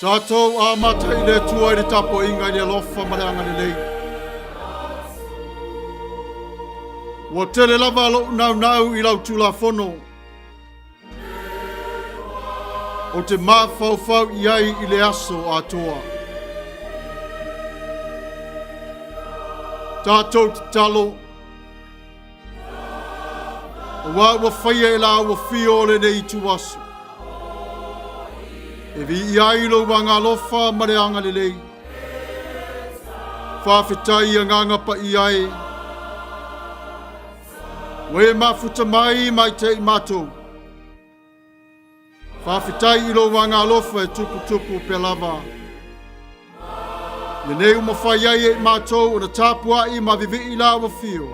Tatou amata i le Atua i le tapuaiga i le alofa ma le agalelei. Ua tele lava lou naunau i lau Tulafono. Ou te mafaufau i ai i le aso atoa. Tatou tatalo. Aua ua faia e la ua fio o lenei ituaso. E viia ai lou agaalofa ma le agalelei. Faafetai agaga paia e. Ua e mafuta mai ma te i matou. Faafetai i lou agaalofa e tuputupu pea lava. Lenei ua mafai ai e i matou ona tapuai ma vivii la ua fio.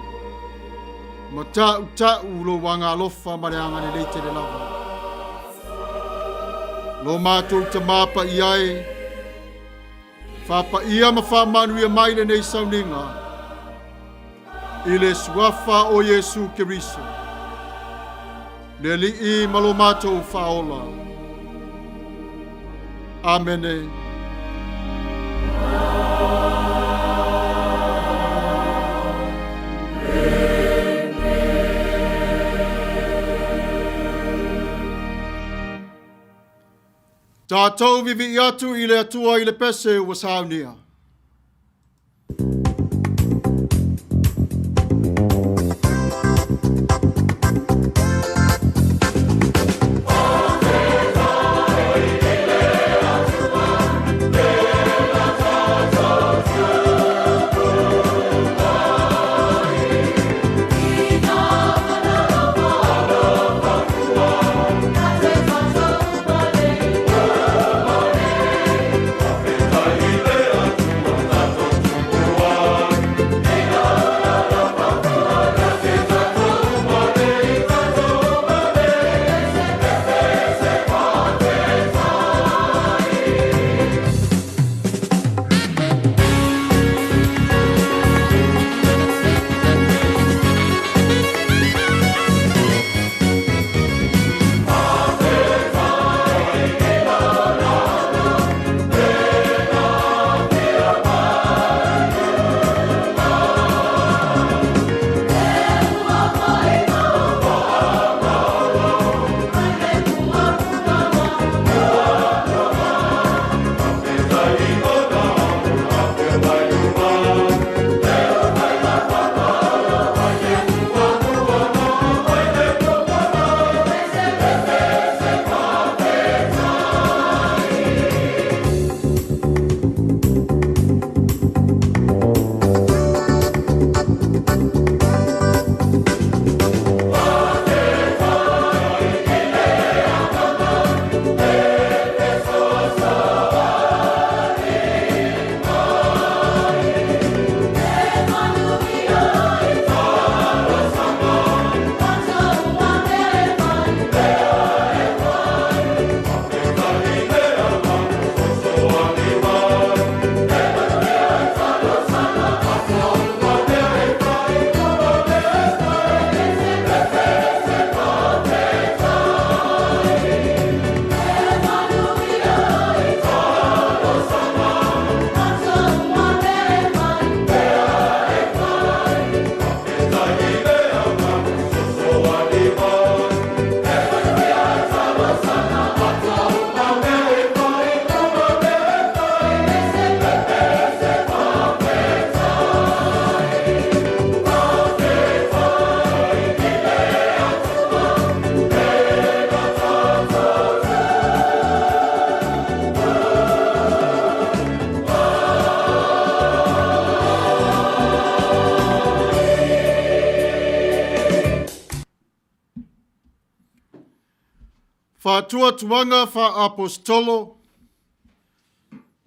Ma tautau lou agaalofa ma le agalelei tele lava. Lo matou Tamā paia e, faapaia ma faamanuia mai lenei sauniga i le suafa o Iesu Keriso, le Alii ma lo matou Faaola. Amene. Tatou vivii atu i le Atua i le pese ua saunia. Faatuatuaga faa-Aposetolo,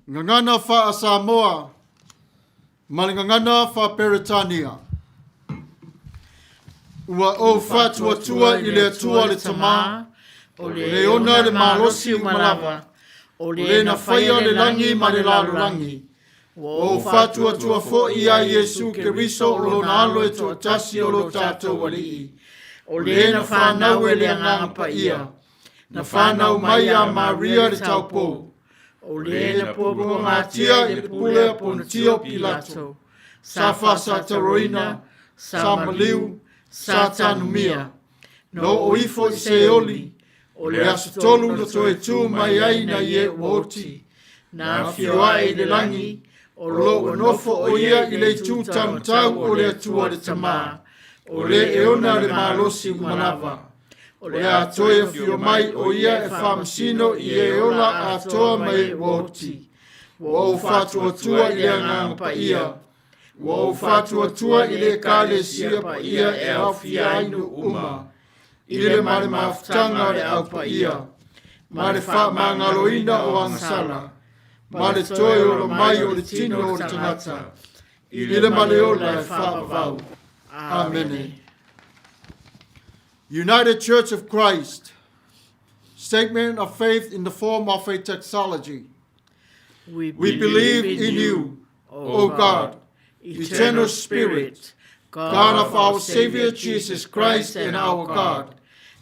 Gagana faa-Samoa ma le Gagana faa-Peretania. Ua ou faatuatua i le Atua le Tama, o le ona le malosi uma lava, o le na faia le lagi ma le lalolagi, Ua ou faatuatua foi iā Iesu Keriso o Lona Alo e toatasi o lo tatou Alii, o le na fanau e le Agaga Paia, na fanau mai iā Maria le taupou, O le na puapuagatia i le pule a Ponitio Pilato, sa faasataroina, sa maliu, sa tanumia, na oo ifo i Seoli, o le aso tolu na toe tu mai ai nai e ua oti, na afio ae i le lagi, o lo o ua nofo o ia i le itu taumatau o le Atua le Tama, o le e ona le malosi uma lava. O le a toe afio mai o ia e faamasino i e ola atoa ma e ua oti. Ua ou faatuatua i le Agaga Paia, ua ou faatuatua i le Ekalesia paia e aofia ai nuu uma, i le ma le mafutaga a le Au Paia, ma le faamagaloina o agasala, ma le toe ola mai o le tino o le tagata, i le ma le ola e faavavau. Amene. United Church of Christ, Statement of Faith in the form of a Doxology. We We believe in you, O God, eternal Spirit, God of our Savior Jesus Christ and our God,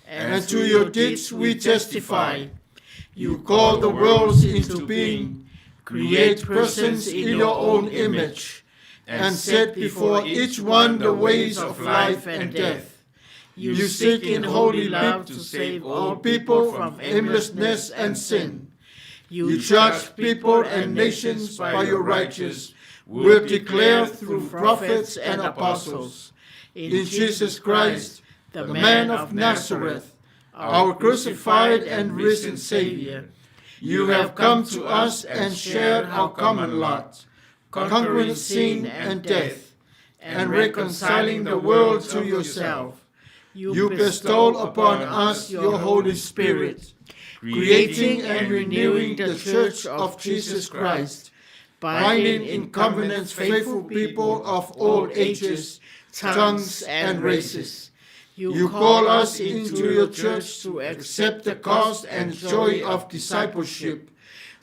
and to your deeds we testify. You call the worlds into being, create persons in your own image, and set before each one the ways of life and death. You seek in holy love to save all people from aimlessness and sin. You judge people and nations by your righteous word declared through prophets and apostles. In Jesus Christ, the man of Nazareth, our crucified and risen Savior, you have come to us and shared our common lot, conquering sin and death, and reconciling the world to yourself. You bestowed upon us your Holy Spirit, creating and renewing the Church of Jesus Christ, binding in covenants faithful people of all ages, tongues, and races. You call us into your church to accept the cost and joy of discipleship,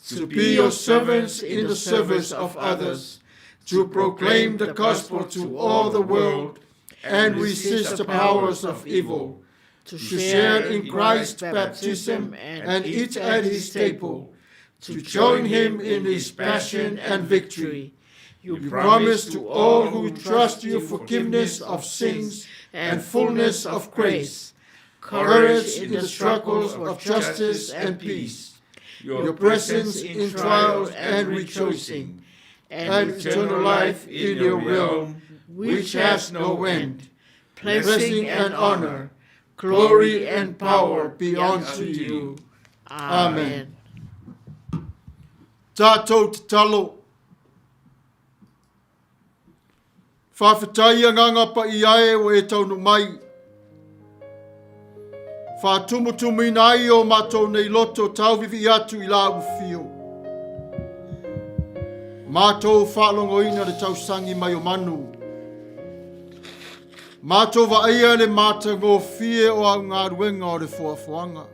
to be your servants in the service of others, to proclaim the gospel to all the world and resist the powers of evil, to to share in Christ's baptism and eat at his table, to join him in his passion and victory. You promise to all who trust you forgiveness of sins and fullness of grace, courage in the struggles of justice and peace, your presence in trials and rejoicing, and eternal life in your realm, which has no end. Blessing and honor, glory and power be unto you. Amen. Tātou tatalo. Whawhetai Agaga Paia e ua e taunu mai. Whātumutumuina ai o mātou nei loto tauvivi atu i la ufio. Mātou whaalongoina le tausangi mai o manu. Mātou vaaia le mātagofie o au ngāruenga o le foafoaga.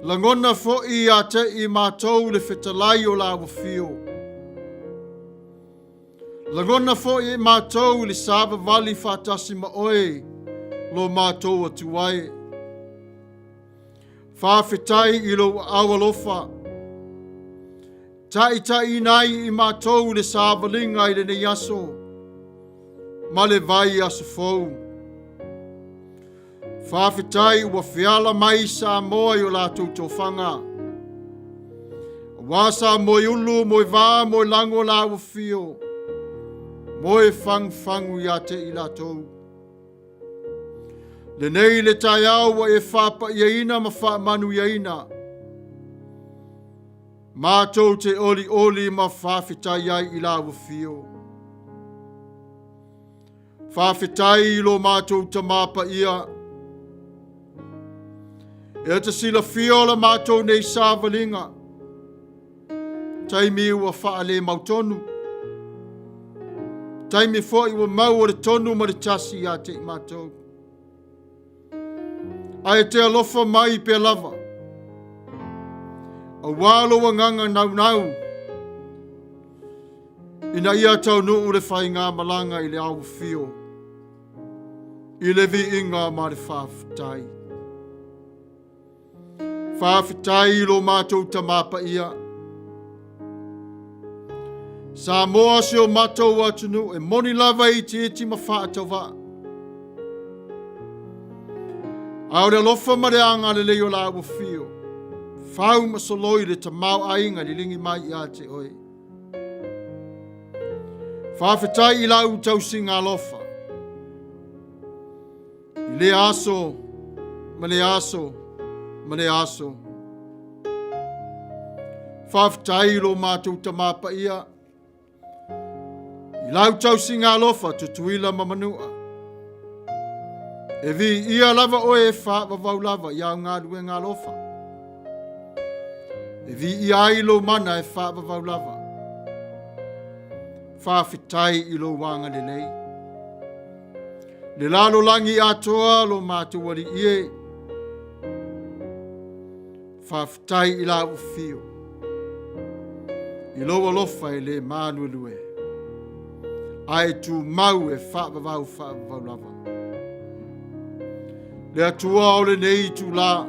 Lagona foʻi ia te i mātou le fetalai o la ua fio. Lagona foʻi e mātou le savavali faatasi ma oe lo mātou atu ai. Faafetai i lou aao alofa. Taʻitaʻiina ai i mātou le savaliga i lenei aso ma le vaiaso fou. Faafetai ua feala mai Samoa i o latou tofaga. Aua sa moe ulu, moe vā, moe lago la ua fio, moe fagufagu iā te i latou. Lenei le taeao ua e faapaiaina ma faamanuiaina. Matou te olioli ma faafetai ai i la ua fio. Faafetai i lo matou Tamā Paia. E te silafia o la matou nei savaliga. Taimi ua whaale mautonu. Taimi foi ua mau o le tonu ma le tasi ia te i matou. Ae te alofa mai pea lava. Auā lou agaga naunau. Ina ia taunuu le faigamalaga i le ao fio, i le viiga ma le faafetai. Faafetai i lo matou Tama Paia. Samoa si o matou atunuu e moni lava e itiiti ma faatauvaa. A o le alofa ma le agalelei o la ua fio, fau ma soloi le tamaoaiga liligi mai ia te oe. Faafetai i lau tausiga alofa. I lea aso, ma lea aso, ma lea aso. Faafetai i lo matou Tama Paia, i lau tausiga alofa Tutuila ma Manua. E viia lava oe e faavavau lava i au galuega alofa. E viia ai lou mana e faavavau lava. Faafetai i lou agalelei. Le lalolagi atoa lo matou alii e. Faafetai i la ufio. I lou alofa e le maluelue. Ae tumau e faavavau faavavau lava. Le Atua o lenei itula.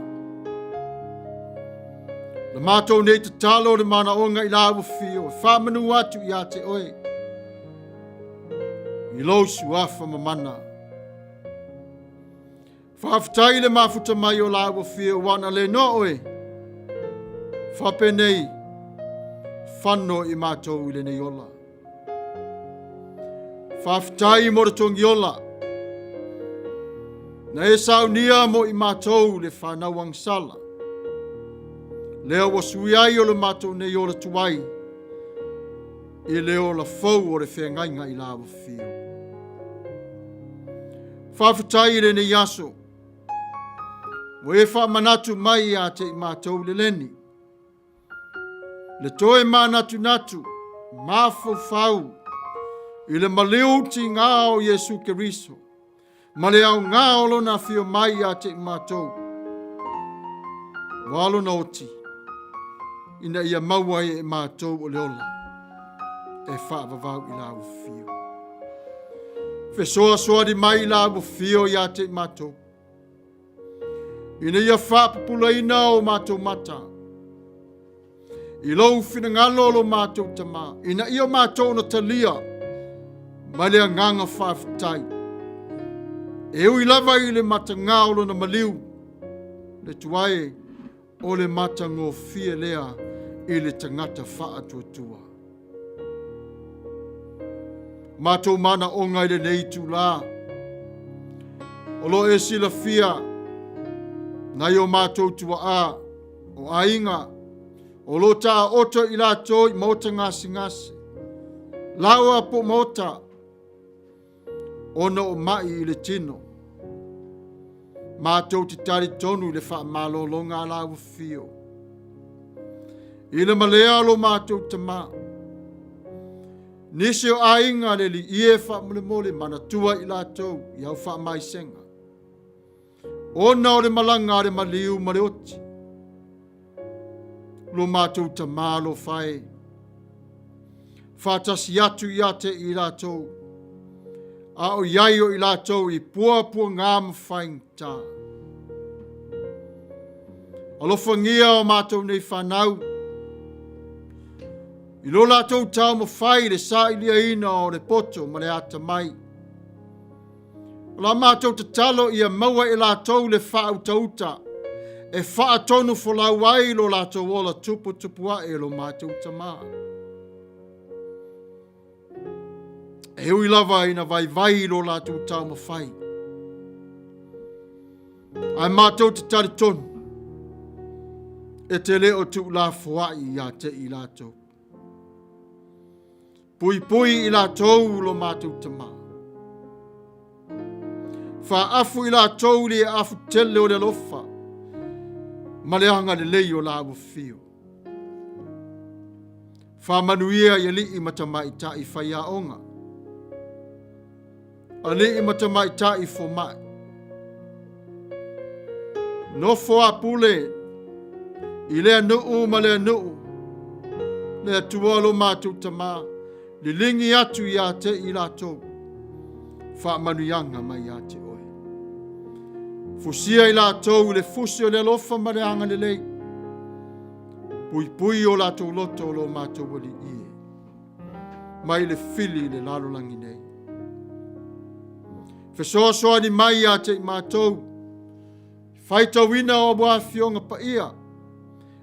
Na matou nei tatalo o le manaoga i la ufio. E faamanu atu ia te oe. I lou suafa mamana. Faafetai i le mafuta mai o la ua fia ua na le noa oe. Faapenei, fano i matou i lenei ola. Faafetai mo le togiola. Na e saunia mo i matou le whanau angsala. Lea ua sui ai o le matou nei ola tuai. I le ola fou o le feagaiga i la ua fio. Faafetai i lenei aso. Ua e faamanatu mai ia te i matou le leni. Le toe manatunatu, mafaufau i le maliu tiga o Iesu Keriso ma le aoga o lona afio mai ia te i matou. Ua lona oti ina ia maua ai e matou o le ola e faavavau i la ufio. Fesoasoani mai la ua fio ia te i matou. Ina ia faapupulaina o matou mata i lou finagalo o lo matou Tama, ina ia matou ona talia ma le agaga faafetai. E ui lava i le matagā o lona maliu, le tuae o le matagofie lea i le tagata faatuatua. Matou manaoga i lenei itulā, o lo o e silafia nai o matou tuaa, o aiga, o lo o taoto i latou i maota gasegase, laoa po o maota, ona o mai i le tino. Matou te talitonu i le faamalologa a la ua fio. I le malea o lo matou tama, nisi o aiga le liie faamolemole manatua i latou i au faamaisega. Ona o le malaga a le maliu ma le oti, lo matou tama alofa e, faatasi atu ia te i latou, a o i ai o i latou i puapuagā ma faigata. Alofagia o matou nei fanau, i lo latou taumafai i le sailiaina o le poto ma le atamai. O la matou tatalo ia maua e latou le faautauta e faatonu folau ai lo latou ola tuputupu ae lo matou Tama. E ui lava ina vaivai lo latou taumafai, ae matou te talitonu e te le o tuulafoai ia te i latou. Puipui i latou lo matou Tama. Faaafu i latou le afu tele o le alofa ma le agalelei o la ua fio. Faamanuia i alii ma tamaitai faiaoga, alii ma tamaitai fomai, nofo a pule i lea nuu ma lea nuu, le Atua lo matou Tama, liligi atu ia te i latou, faamanuiaga mai ia te oe. Fusia i latou i le fusi o le alofa ma le agalelei. Puipui o latou loto o lo matou Alii e, mai le fili i le lalolagi nei. Fesoasoani mai ia te i matou, faitauina o au afioga paia,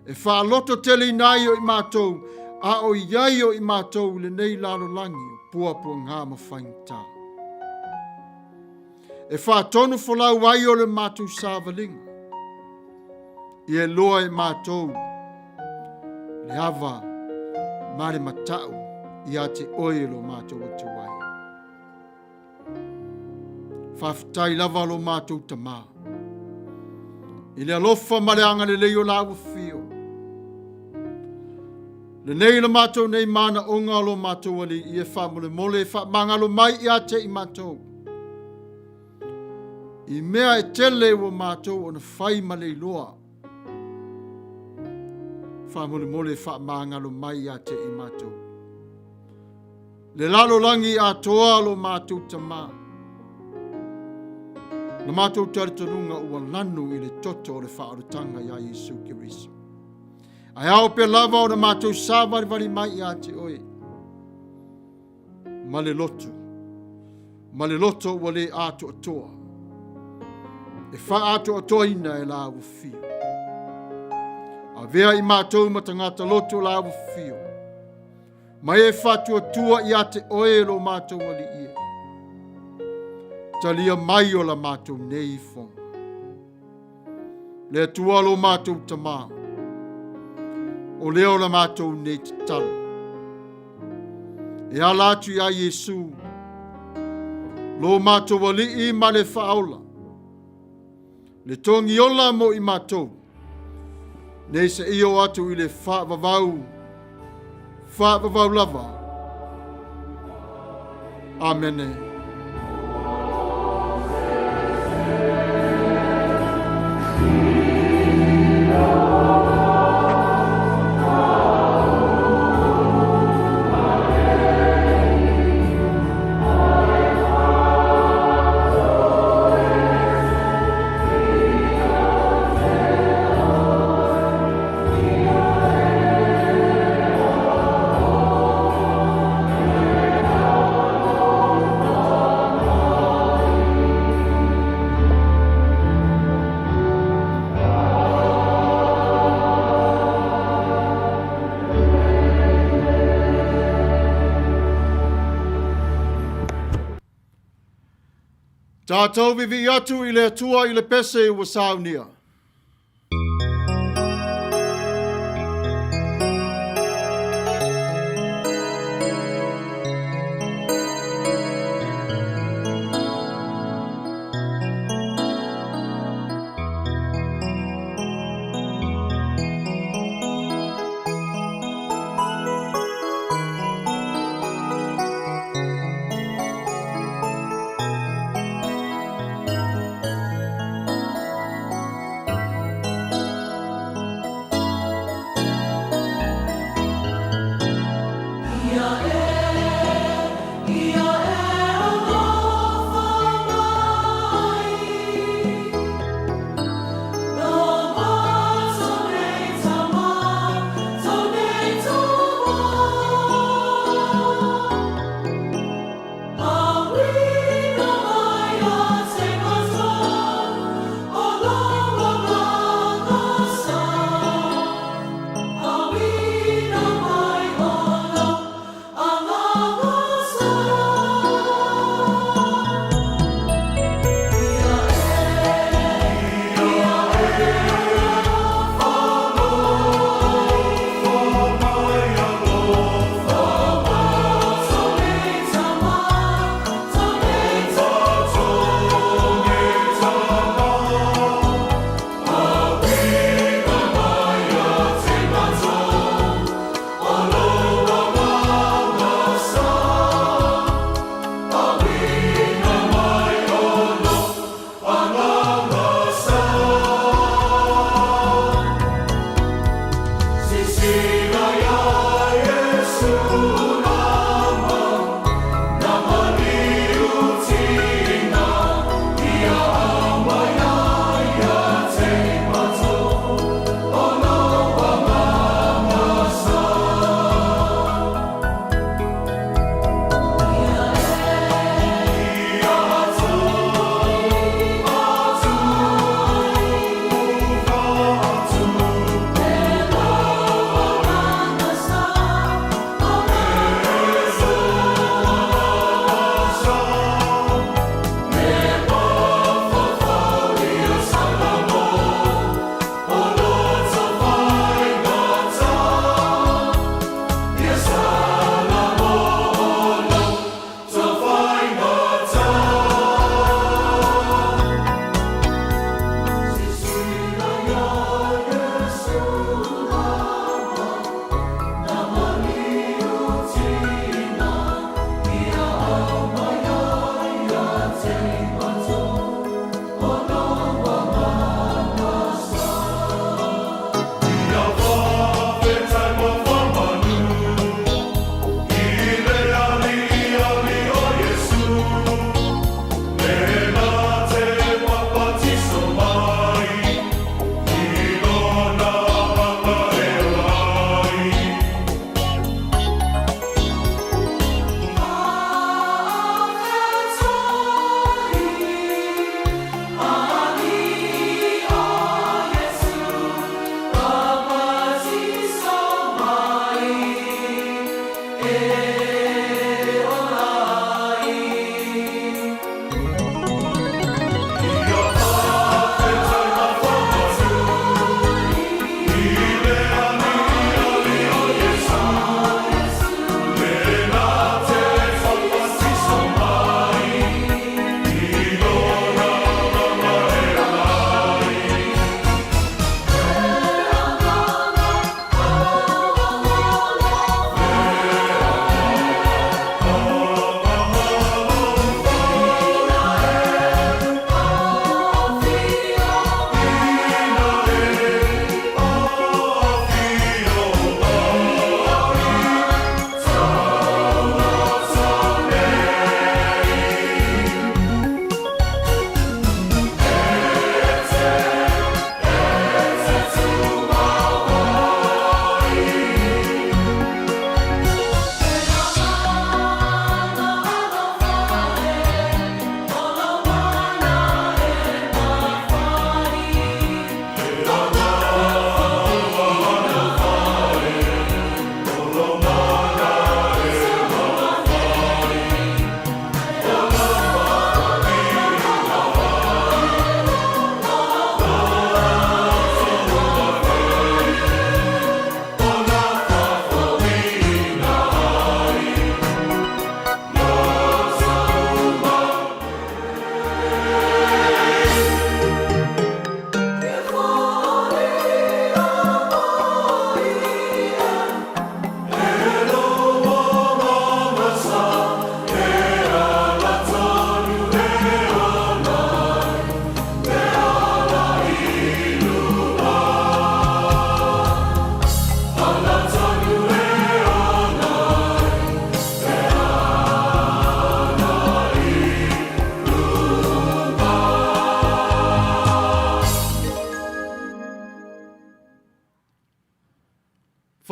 e faalototeleina ai o i matou, a o i ai o i matou i lenei lalolagi o puapuaga ma faigata. E faatonufolau ai o le matou savaliga, ia iloa e matou le ava ma le matau ia te oe lo matou Atua e. Faafetai lava lo matou Tamā i le alofa ma le agalelei o lau afio. Lenei le matou nei manaoga o lo matou Alii e faamolemole e faamagalo mai ia te i matou. I mea e tele ua matou ona fai ma le iloa, faamolemole e faamagalo mai ia te i matou. Le lalolagi atoa lo matou Tamā. Na matou talitonuga ua lanu i le toto o le faaolataga iā Iesu Keriso. Ae ao pea lava ona matou savalivali mai ia te oe ma le loto, ma le loto ua le atoatoa, e faaatoatoaina e la ua fio. Avea i matou ma tagata loto la ua fio, ma e faatuatua ia te oe lo matou Alii e. Talia mai o la matou nei ifoga. Le Atua lo matou Tamā, o lea o la matou nei tatalo. E ala atu iā Iesu, lo matou Alii ma le Faaola, le togiola mo i matou, nei seia oo atu i le faavavau, faavavau lava. Amene. Tatou vivii atu i le Atua i le pese ua saunia.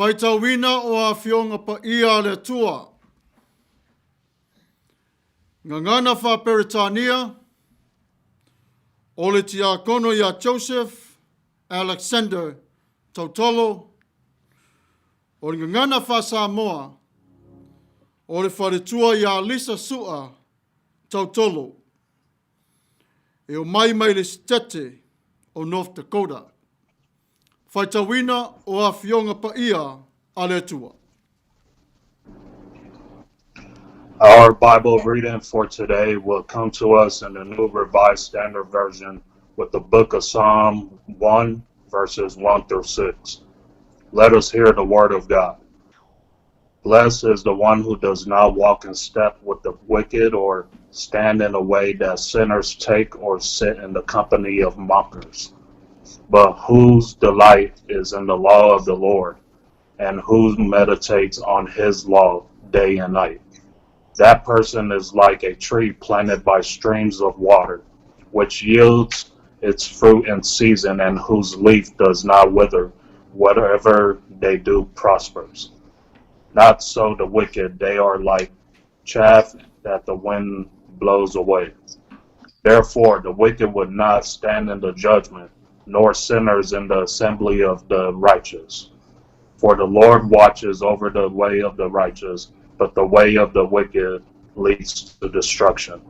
Faitauina o Afioga Paia a le Atua. Gagana Faa-Peretania, o le Tiakono ia Joseph Alexander Tautolo, o le Gagana Faa-Samoa, o le Faletua ia Lisa Sua Tautolo, e omai mai le Setete o North Dakota. Faitauina o Afioga Paia a le Atua. Our Bible reading for today will come to us in the New Revised Standard Version with the book of Psalm 1, verses 1 through 6. Let us hear the word of God. Blessed is the one who does not walk in step with the wicked, or stand in the way that sinners take, or sit in the company of mockers, but whose delight is in the law of the Lord, and who meditates on his law day and night. That person is like a tree planted by streams of water, which yields its fruit in season, and whose leaf does not wither. Whatever they do prospers. Not so the wicked, they are like chaff that the wind blows away. Therefore the wicked would not stand in the judgment, nor sinners in the assembly of the righteous. For the Lord watches over the way of the righteous, but the way of the wicked leads to destruction.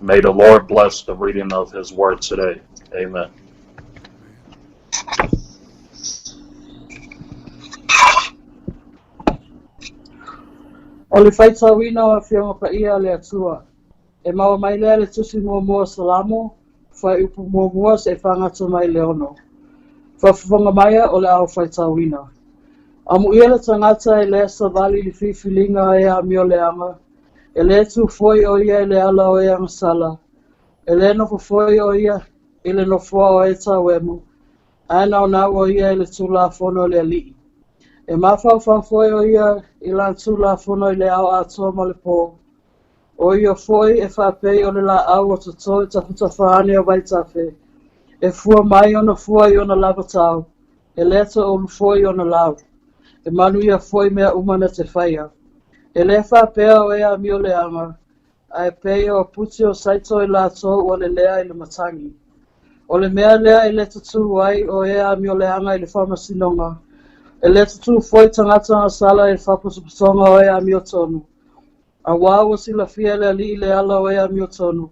May the Lord bless the reading of his word today. Amen. O le faitauina o Afioga Paia a le Atua. E maua mai lea le tusi muamua o Salamo, fuaiupu muamua seia fagata mai le ono. Faafofoga maia o le a ou faitauina. Amuia le tagata e lē savali i le filifiliga a e amio leaga, e lē tu foi o ia i le ala o e agasala, e lē nofo foi o ia i le nofoa o e tauemu, ae naonao o ia i le Tulafono a le Alii. E mafaufau foi o ia i lana Tulafono i le ao atoa ma le pō. O ia foi e faapei o le laau ua toto i tafatafa ane o vaitafe, e fua mai ona fua i ona lava tau, e lē toulu foi ona lau. E manuia foi mea uma na te faia. E lē faapea o e amio leaga, ae pei o puti o saito i latou ua lelea i le matagi. O le mea lea e le tutū ai o e amio leaga i le faamasinoga, E le tutū foi tagata agasala i le faapotopotoga o e amiotonu, auā ua silafia e le Alii le ala o e amiotonu,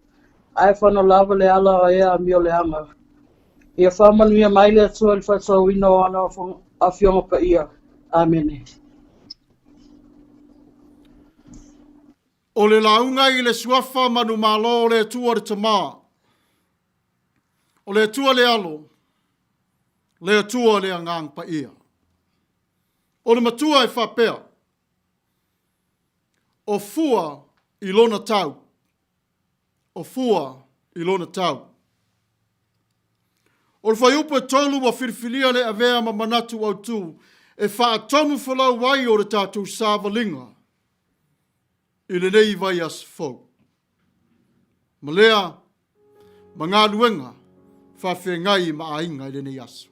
ae fanolava le ala o e amioleaga. Ia faamanuia mai le Atua i le faitauina o ana Afioga Paia. Amene. O le lauga i le suafa manumalo o le Atua le Tama, o le Atua le Alo, le Atua le Agaga Paia. O le matua e faapea, o fua i lona tau, o fua i lona tau. O le fuaiupu e 3 ua filifilia le avea ma manatu autu e faatonu folau ai o le tatou savaliga i lenei vaiaso fou. Ma lea ma galuega faafeagai ma aiga i lenei aso.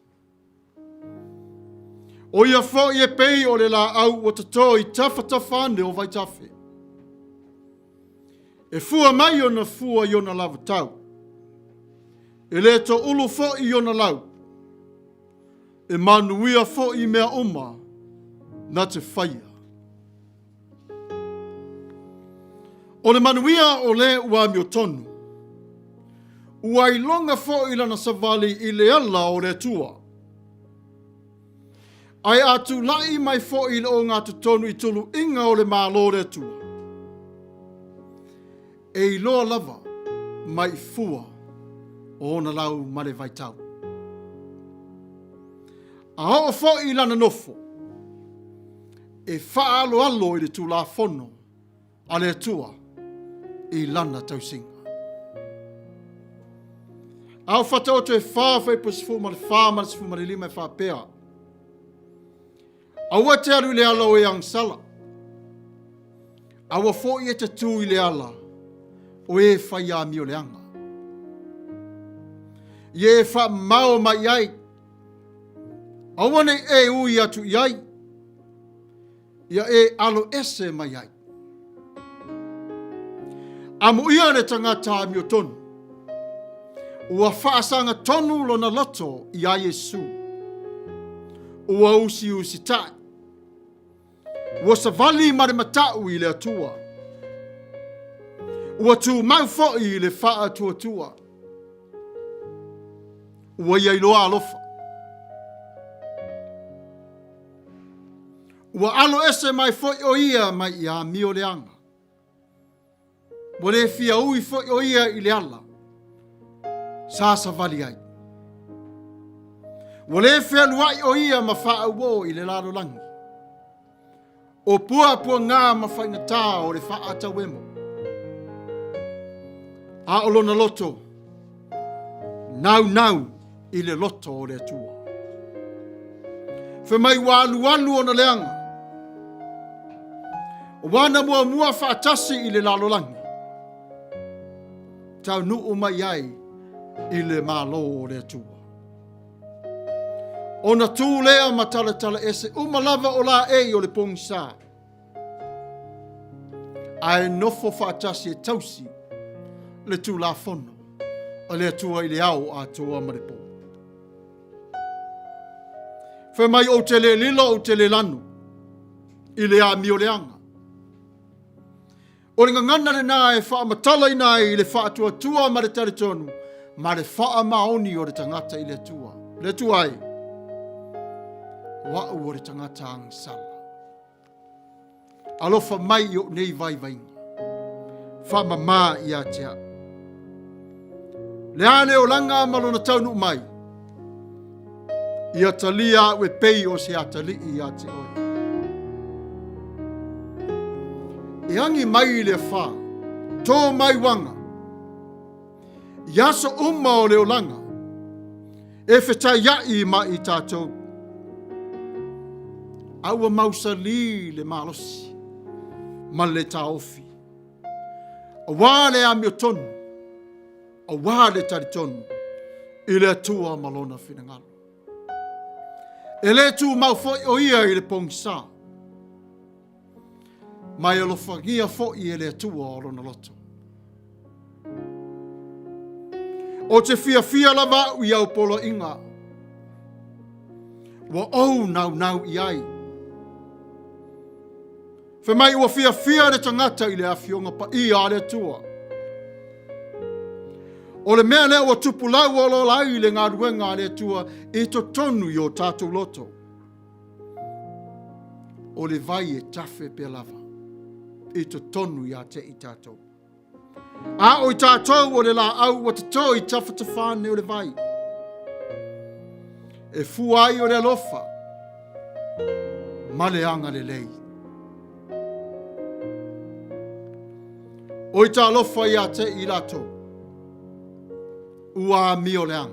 O ia foi e pei o le laau ua toto i tafatafa ane o vaitafe. E fua mai ona fua i ona lava tau. E le toulu foi i ona lau. E manuia foi i mea uma na te faia. O le manuia o le ua amiotonu, ua iloga foi lana savali i le ala o le Atua. Ae a tulai mai foi i le ogatotonu i tuluiga o le Malo o le Atua, e iloa lava mai i fua o ona lau ma le vaitau. A oo foi i lana nofo, e faaaloalo i le Tulafono a le Atua i lana tausiga. A o Fataoto e 4, fuaiupu 14 ma le 15 e faapea, Aua e te alu i le ala o e agasala, aua foi e te tu i le ala o e fai amioleaga. Ia e faamamao mai ai, aua ne i e ui atu i ai, ia e alo ese mai ai. Amuia le tagata amiotonu, ua faasaga tonu lona loto iā Iesu, ua usiusitaʻi, ua savali ma le mataʻu i le Atua, ua tumau foi i le faatuatua, ua ia iloa alofa. Ua alo ese mai foi ʻo ia mai i amioleaga. Ua le fia ui foi ʻo ia i le ala sa savali ai. Ua le fealuai ʻo ia ma faauo i le lalolagi. O puapuagā ma faigata o le faaatauemo. A o lona loto, naunau i le loto o le Atua. Fai mai ua alualu ona leaga. O ana muamua faatasi i le lalolagi. Taunuu mai ai i le Malo o le Atua. Ona tū lea ma talatala ese uma lava o laei o le pogisa. Ae nofo faatasi e tausi le Tulafono a le Atua i le ao atoa ma le pō. Fai mai ou te le lilo, ou te le lanu i le amioleaga. O le gagana lenā e faamatalaina ai i le faatuatua ma le talitonu ma le faamaoni o le tagata i le Atua. Le Atua e, o au o le tagata agasala. Alofa mai i ou nei vaivaiga. Faamamā ia te au. Le a le olaga ma lona taunuu mai, ia talia au e pei o se atalii ia te oe. E agi mai i le afā, tō mai uaga, i aso uma o le olaga, e fetaiaʻi ma i tatou. A ua mausalī le malosi ma le taofi, auā le amiotonu, auā le talitonu i le Atua ma lona finagalo. E le tumau foi ʻo ia i le pogisa, ma e alofagia foi e le Atua o lona loto. Ou te fiafia lava au i au poloaiga. Ua ou naunau i ai. Fai mai ua fiafia le tagata i le Afioga Paia a le Atua. O le mea lea ua tupulau oloola ai le galuega a le Atua i totonu i o tatou loto. O le vai e tafe pea lava i totonu ia te i tatou. A o i tatou o le laau ua toto i tafatafane o le vai. E fua ai o le alofa ma le agalelei. O i talofa ia te i latou, ua amio leaga.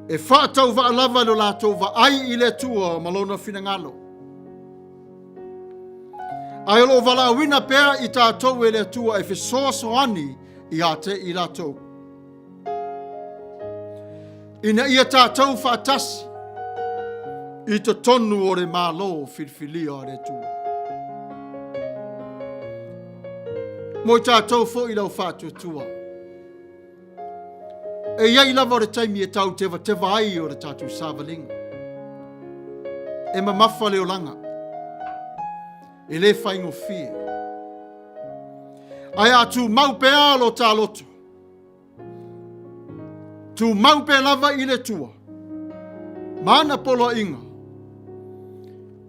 E faatauvaa lava lo latou vaai i le Atua ma lona finagalo. Ae o lo o valaauina pea i tatou e le Atua e fesoasoani ia te i latou. Ina ia tatou faatasi i totonu o le Malo filifilia a le Atua. Mo i tatou foi lau faatuatua. E i ai lava o le taimi e tau tevateva ai o le tatou savaliga. E mamafa le olaga. E le faigofie. Ae a tumau pea lo ta loto, tumau pea lava i le Atua, ma ana poloaiga,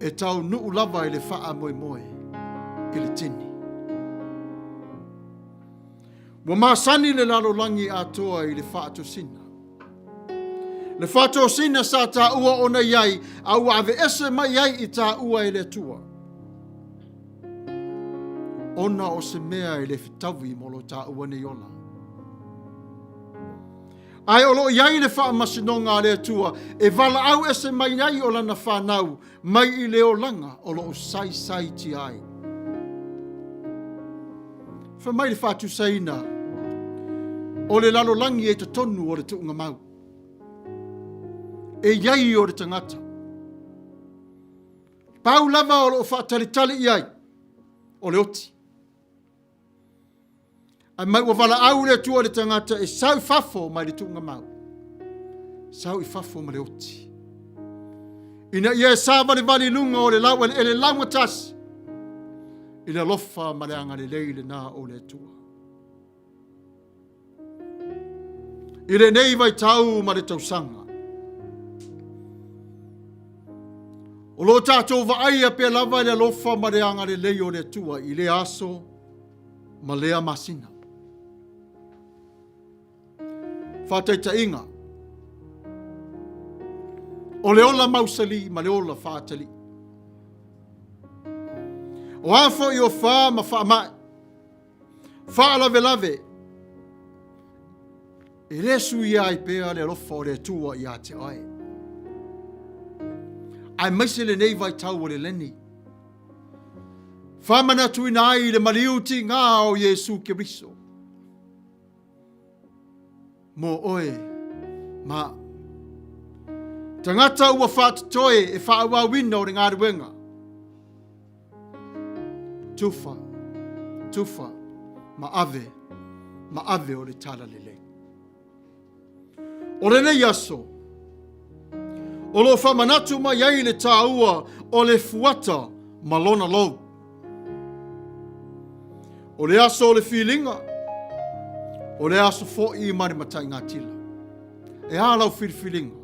e taunuu lava i le faamoemoe i le tini. Ua masani le lalolagi atoa i le faatosina. Le faatosina sa taua ona i ai, a ua aveese mai ai i taua e le Atua. Ona o se mea e le fetaui mo lo taua nei ola. Ae o lo o i ai le faamasinoga a le Atua e valaau ese mai ai o lana fanau mai i le olaga o lo o saisaitia ai. Fai mai le faatusaina o le lalolagi e totonu o le tuugamau. E i ai o le tagata. Pau lava o lo o faatalitali i ai, o le oti. Ae mai ua valaau le Atua i le tagata e sau i fafo mai le tuugamau. Sau i fafo ma le oti. Ina ia e savalivali i luga o le laueleele laugatasi i le alofa ma le agalelei lena o le Atua. I lenei vaitau ma le tausaga, o lo tatou vaaia pea lava i le alofa ma le agalelei o le Atua i lea aso ma lea masina. Faataitaiga, o le ola mausali ma le ola faatalii. O a foi o fa ma faamai, faalavelave, e le suia ai pea le alofa o le Atua ia te oe. Aemaise lenei vaitau o le leni, Faamanatuina ai le maliu tigā o Iesu Keriso mō oe ma tagata ua faatotoe e faaauauina o le galuega. Tufa, tufa, ma ave, ma ave o le talalelei. O lenei aso, o lo o faamanatu mai ai le taua o le fuata ma lona lou. O le aso o le filiga, o le aso foi ma le mataigatila. E a lau filifiliga?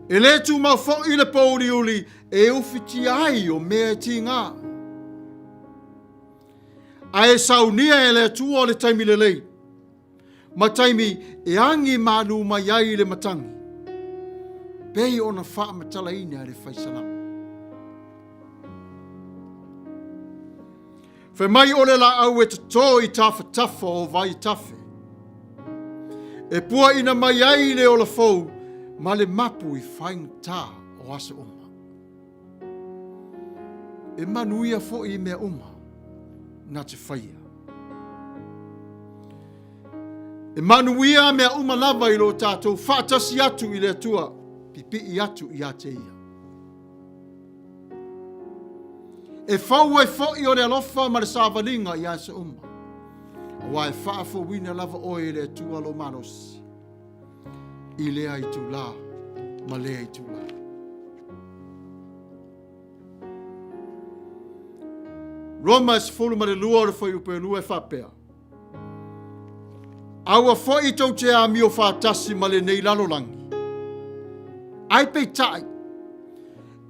E le tumau foi le pōuliuli e ufitia ai o mea e tigā. Ae saunia e le Atua le taimi lelei, ma taimi e agi malu mai ai le matagi, pei ona faamatalaina e le Fai Salamo. Fai mai o le laau e toto i tafatafa o vai tafe, e puaina mai ai le ola fou ma le mapu i faigata o aso uma. E manuia foi i mea uma na te faia. E manuia mea uma lava i lo tatou faatasi atu i le Atua, pipii atu ia te ia. E fou ai foi o le alofa ma le savaliga i aso uma, aua e faafouina lava oe e le Atua lo malosi. I lea itulā ma lea itulā. Roma 12 o le fuaiupu e 2 e faapea, Aua foi tou te amio faatasi ma lenei lalolagi, ae peitai,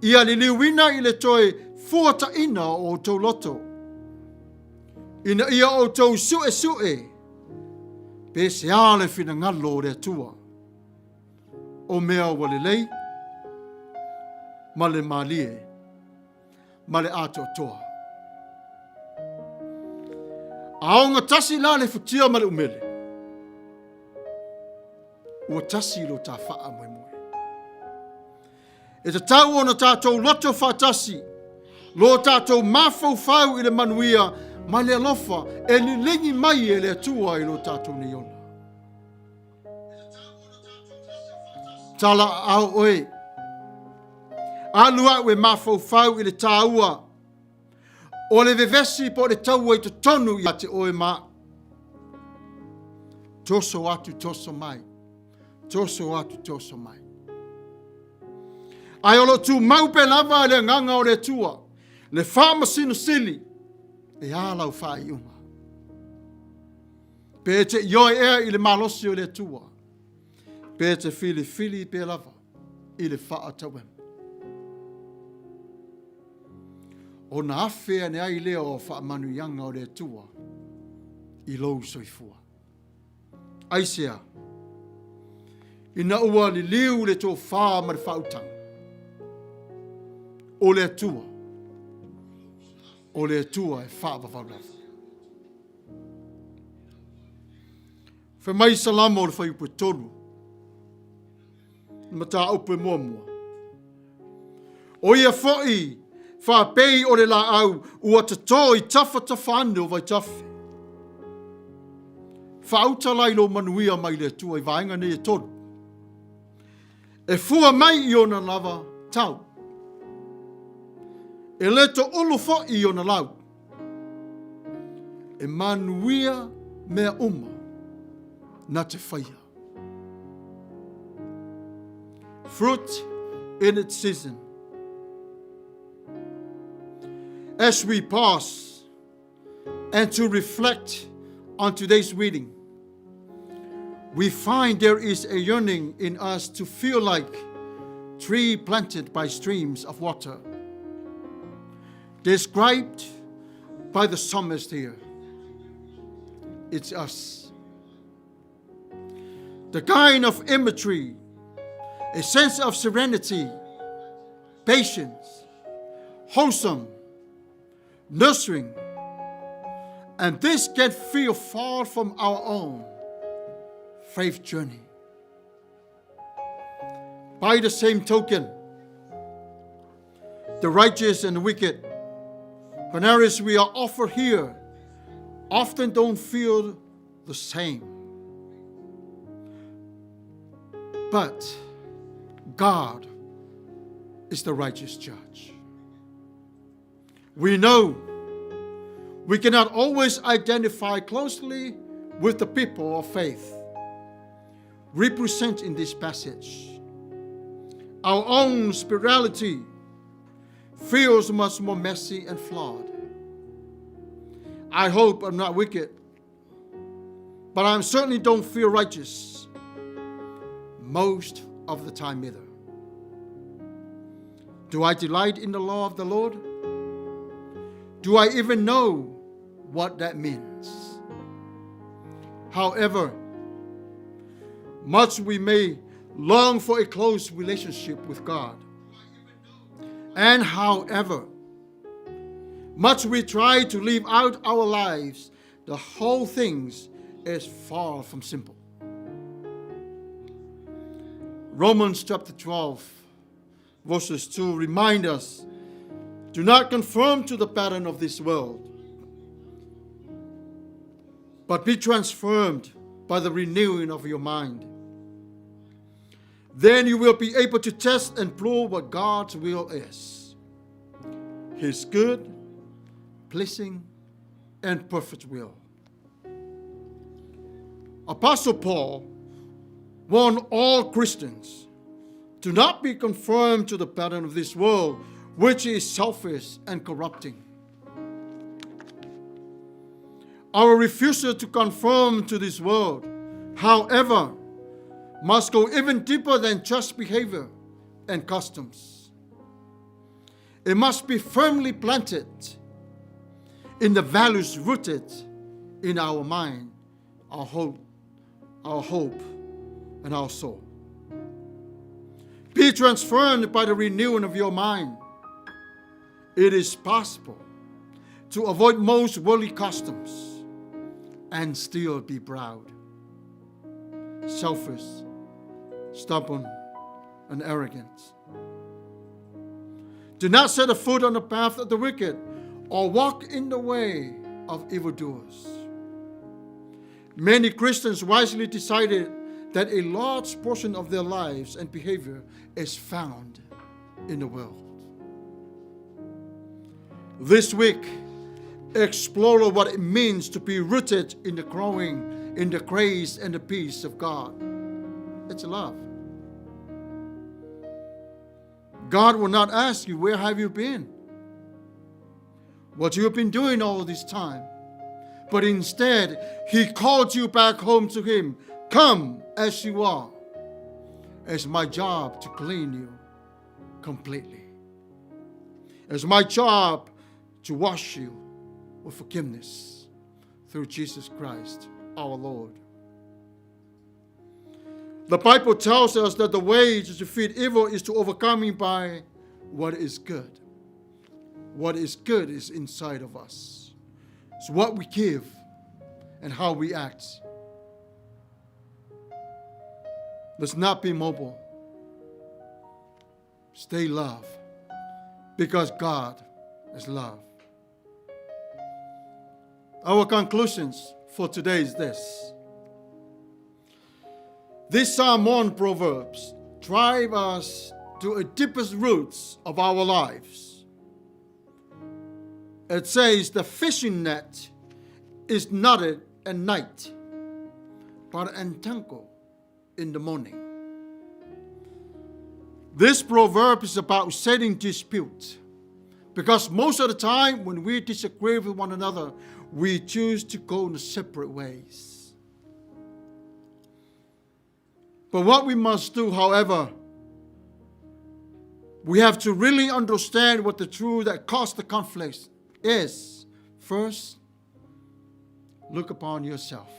ia liliuina i le toe fuataina o outou loto, ina ia outou suesue pe sea le finagalo o le Atua, o mea ua lelei ma le malie ma le atoatoa. A ogatasi la le futia ma le umele, ua tasi lo ta faamoemoe. E tatau ona tatou loto faatasi, lo tatou mafaufau i le manuia ma le alofa e liligi mai e le Atua i lo tatou nei ola. Tala aao oe. Alu au e mafaufau i le tāua o le vevesi po o le taua i totonu ia te oe ma au. Toso atu, toso mai. Toso atu, toso mai. Ae o lo o tumau pea lava le agaga o le Atua, le faamasino sili, e a lau faaiuga. Pe e te ioe ea i le malosi o le Atua, pe e te filifili pea lava i le faatauema. Ona afe ane ai lea o faamanuiaga o le Atua i lou soifua. Aisea? Ina ua liliu le tofa ma le faautaga o le Atua, o le Atua e faavavau lava. Fai mai Salamo o le fuaiupu e 3, le mataupu e muamua. O ia foi faapei o le laau ua toto i tafatafa ane o vaitafe. Faauta la i lou manuia mai le Atua i vaega nei e tolu. E fua mai i ona lava tau. E le toulu foi i ona lau. E manuia mea uma na te faia. Fruit in its season. As we pause and to reflect on today's reading, we find there is a yearning in us to feel like tree planted by streams of water, described by the psalmist here. It's us. The kind of imagery, a sense of serenity, patience, wholesome, nurturing, and this can feel far from our own faith journey. By the same token, the righteous and the wicked, banaris we are offered here, often don't feel the same. But God is the righteous judge. We know we cannot always identify closely with the people of faith represent in this passage. Our own spirituality feels much more messy and flawed. I hope I'm not wicked, but I certainly don't feel righteous most of the time either. Do I delight in the law of the Lord? Do I even know what that means? However, much we may long for a close relationship with God, and however much we try to live out our lives, the whole thing is far from simple. Romans chapter 12, verses 2 remind us do not conform to the pattern of this world, but be transformed by the renewing of your mind. Then you will be able to test and prove what God's will is His good, pleasing, and perfect will. Apostle Paul warn all Christians to not be conformed to the pattern of this world, which is selfish and corrupting. Our refusal to conform to this world, however, must go even deeper than just behavior and customs. It must be firmly planted in the values rooted in our mind, our hope, and our soul. Be transformed by the renewing of your mind. It is possible to avoid most worldly customs and still be proud, selfish, stubborn, and arrogant. Do not set a foot on the path of the wicked or walk in the way of evildoers. Many Christians wisely decided that a large portion of their lives and behavior is found in the world. This week, explore what it means to be rooted in the growing, in the grace and the peace of God. It's love. God will not ask you, where have you been? What you have been doing all this time. But instead, He called you back home to Him. Come as you are. It's my job to clean you completely. It's my job to wash you with forgiveness through Jesus Christ, our Lord. The Bible tells us that the way to defeat evil is to overcome it by what is good. What is good is inside of us. It's what we give and how we act. Let's not be mobile. Stay love, because God is love. Our conclusions for today is this. These Samoan proverbs drive us to the deepest roots of our lives. It says the fishing net is knotted at night, but entangled in the morning. This proverb is about setting disputes, because most of the time when we disagree with one another, we choose to go in separate ways. But what we must do, however, we have to really understand what the truth that caused the conflicts is. First, look upon yourself.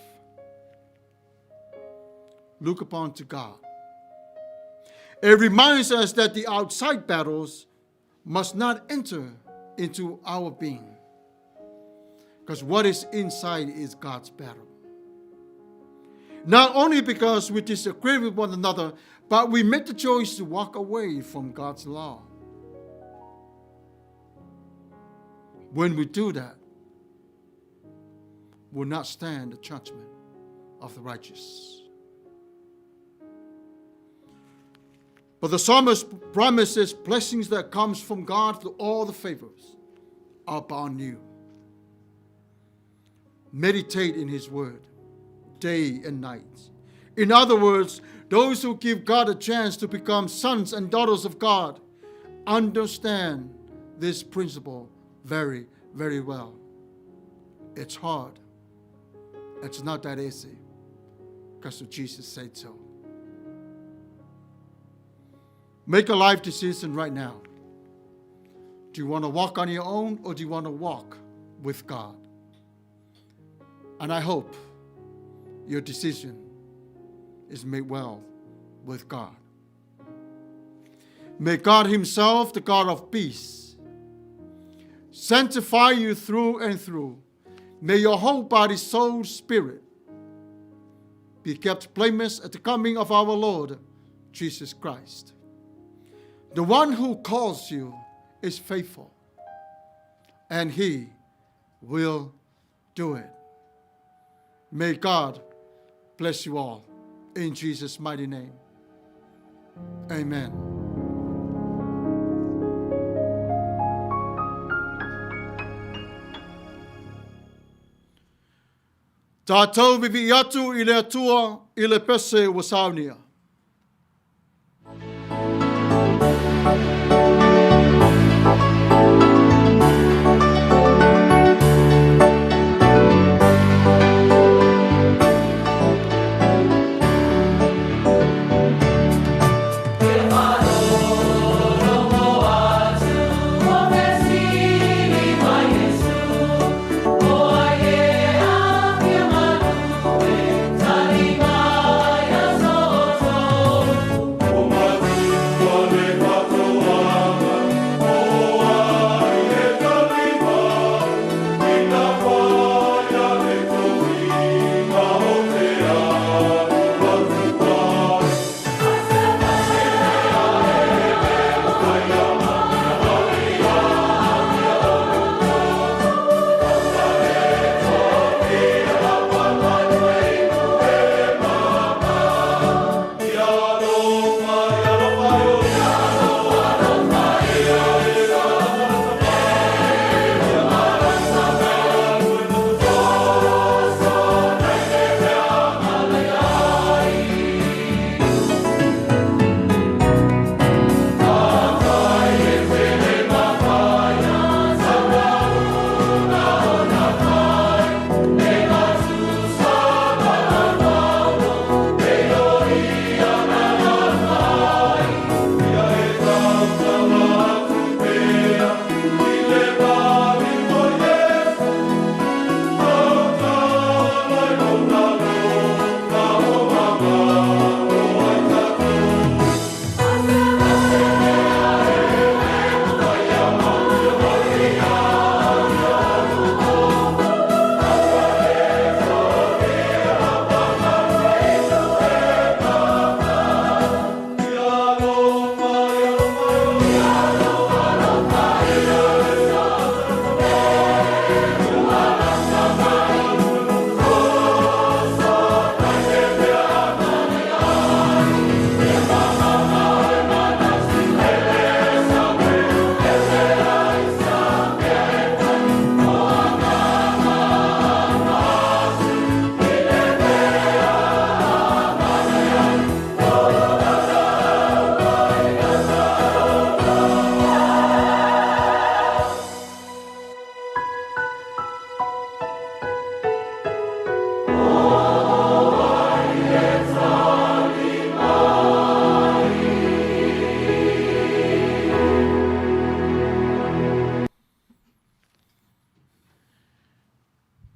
Look upon to God. It reminds us that the outside battles must not enter into our being, because what is inside is God's battle. Not only because we disagree with one another, but we make the choice to walk away from God's law. When we do that, we'll not stand the judgment of the righteous. But the psalmist promises blessings that comes from God through all the favors upon you. Meditate in His word day and night. In other words, those who give God a chance to become sons and daughters of God understand this principle very, very well. It's hard. It's not that easy, because Jesus said so. Make a life decision right now. Do you want to walk on your own, or do you want to walk with God? And I hope your decision is made well with God. May God Himself, the God of peace, sanctify you through and through. May your whole body, soul, spirit be kept blameless at the coming of our Lord Jesus Christ. The one who calls you is faithful, and He will do it. May God bless you all in Jesus' mighty name. Amen. Tatou vivii atu i le Atua i le pese ua saunia.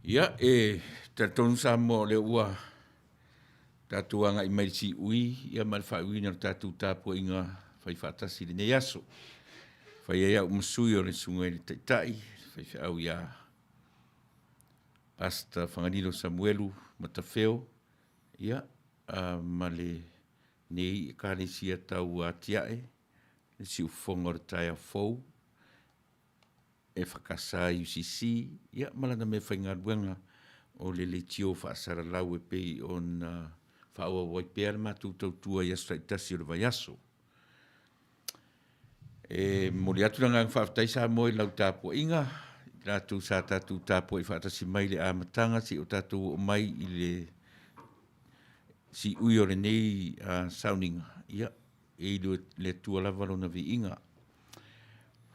Ia, e talitonu Samoa o lea ua tatou agai mai i le siui ia ma le faaiuina o le tatou tapuaiga fai faatasi i lenei aso. Fai ai au ma sui o le Susuga i le Taitai, le faifeau ia Pastor Fagalilo Samuelu Matafeo, ia, ma lenei Ekalesia tau atiae, le siufofoga o le taeao fou, EFKS UCC, ia ma lana meafaigaluega o le leitio faasalalau e pei ona faaauau ai pea le matou tautua i aso taitasi o le vaiaso. E momoli atu le agaga faafetai Samoa i lau tapuaiga, i latou sa tatou tapuai faatasi mai i le amataga seia o tatou oo mai i le siui o lenei sauniga, ia, e i le Atua lava lona viiga.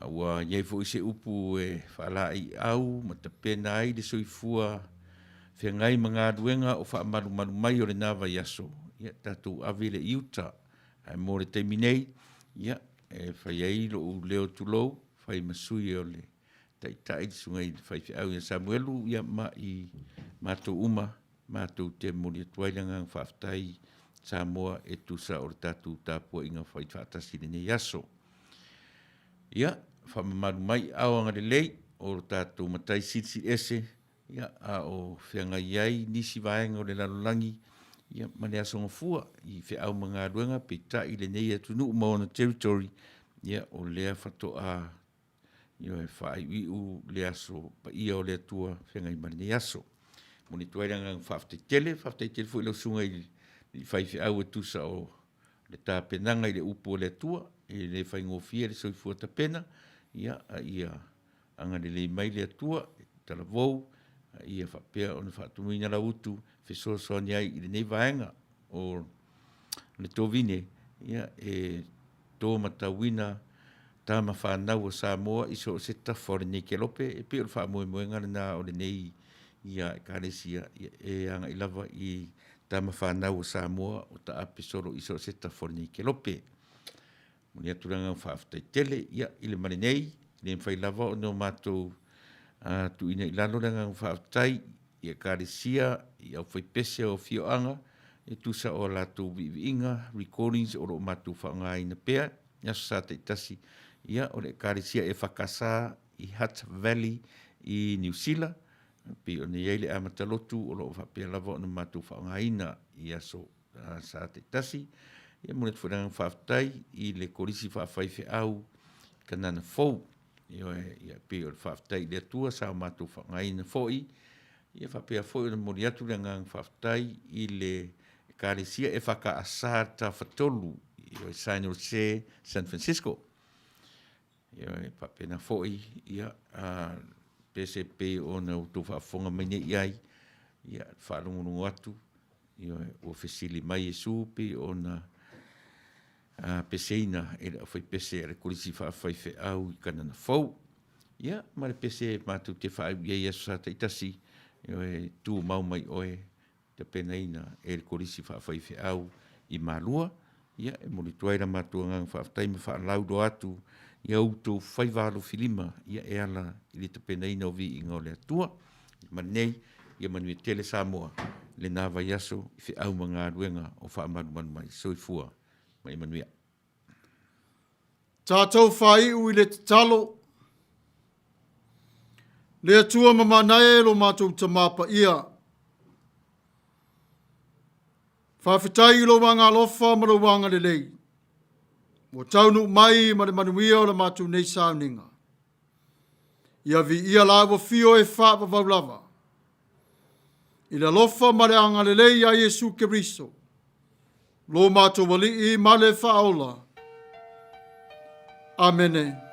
A ua i ai foi se upu e faalaeiau ma tapena ai le soifua feagai ma galuega o faamalumalu mai o lena vaiaso, ia tatou ave lea i uta. Ae mo le taimi nei, ia, e fai ai lou leo tulou, fai ma sui o le Taitai, le Susuga i le Faifeau ia Samuelu, ia ma i matou uma, matou te momoli atu ai le agaga faafetai Samoa e tusa o le tatou tapuaiga fai faatasi i lenei aso. Ia, faamamalu mai ao agalelei o lo tatou Matai Silisili Ese, ia, a o feagai ai nisi vaega o le lalolagi, ia, ma le Aso Gafua i feau ma galuega, peitai lenei atunuu ma ona territory, ia, o lea faatoa Ioe, faaiuiu le aso paia o le Atua feagai ma lenei aso. Momoli atu ai le agaga faafetai tele, faafetai tele foi i lau susuga i le faifeau e tusa o le tapenaga i le upu a le Atua, e le faigofie le soifua tapena, ia, a ia agalelei mai le Atua, talavou, Ia faapea ona faatumuina lau utu fesoasoani ai i lenei vaega o le tovine, ia, e to matauina tama fanau a Samoa i so o se tafa o lenei kelope, e pei o le faamoemoega lena o lenei ia Ekalesia, ia, e agai lava i tama fanau a Samoa o taape solo i so o se tafa o lenei kelope. Momoli atu le agaga faafetai tele. Ia, i le ma lenei, e le mafai lava ona matou tuuina i lalo le agaga faafetai i Ekalesia, i aufaipese o afioaga, e tusa o a latou viiviiga, recordings o lo o matou faaaogaina pea i aso Sa taitasi. Ia, o le Ekalesia EFKS i Hutt Valley i Niu Sila, e pei ona i ai le amata lotu o lo o faapea lava ona matou faaaogaina i aso Sa taitasi. Ia, momoli atu foi le agaga faafetai i le Kolisi Faafaifeau i Kanana Fou. Ioe, ia, pei o le faafetai i le Atua sa o matou faaaogaina foi. Ia faapea foi ona momoli atu le agaga faafetai i le Ekalesia EFKS Tafatolu i San Jose, San Francisco. Ioe, faapena foi, ia, pese pei ona outou faafofoga mai nei i ai, ia, faalogologo atu, ioe, ua fesili mai Iesu pei ona peseina e le aufaipese a le Kolisi Faafaifeau i Kanana Fou. Ia, ma le pese matou te faaiu i ai i aso Sa taitasi, ioe, tumau mai oe, tapenaina e le Kolisi Faafaifeau i Malua. Ia, e momoli atu ai la matou agaga faafetai ma faalauiloa atu i a outou faiva alofilima, ia, e ala i le tapenaina o viiga o le Atua. Ma lenei, ia manuia tele Samoa i lena vaiaso i feau ma galuega o faamalumalu mai. Soifua ma ia manuia. Tatou faaiu i le tatalo. Le Atua mamana e lo matou Tama Paia. Faafetai i lou agaalofa ma lou agalelei. Ua taunuu mai ma le manuia o le matou nei sauniga. Ia viia lau afio e faavavau lava. I le alofa ma le agalelei a Iesu Keriso, lo matou Alii ma le Faaola. Amene.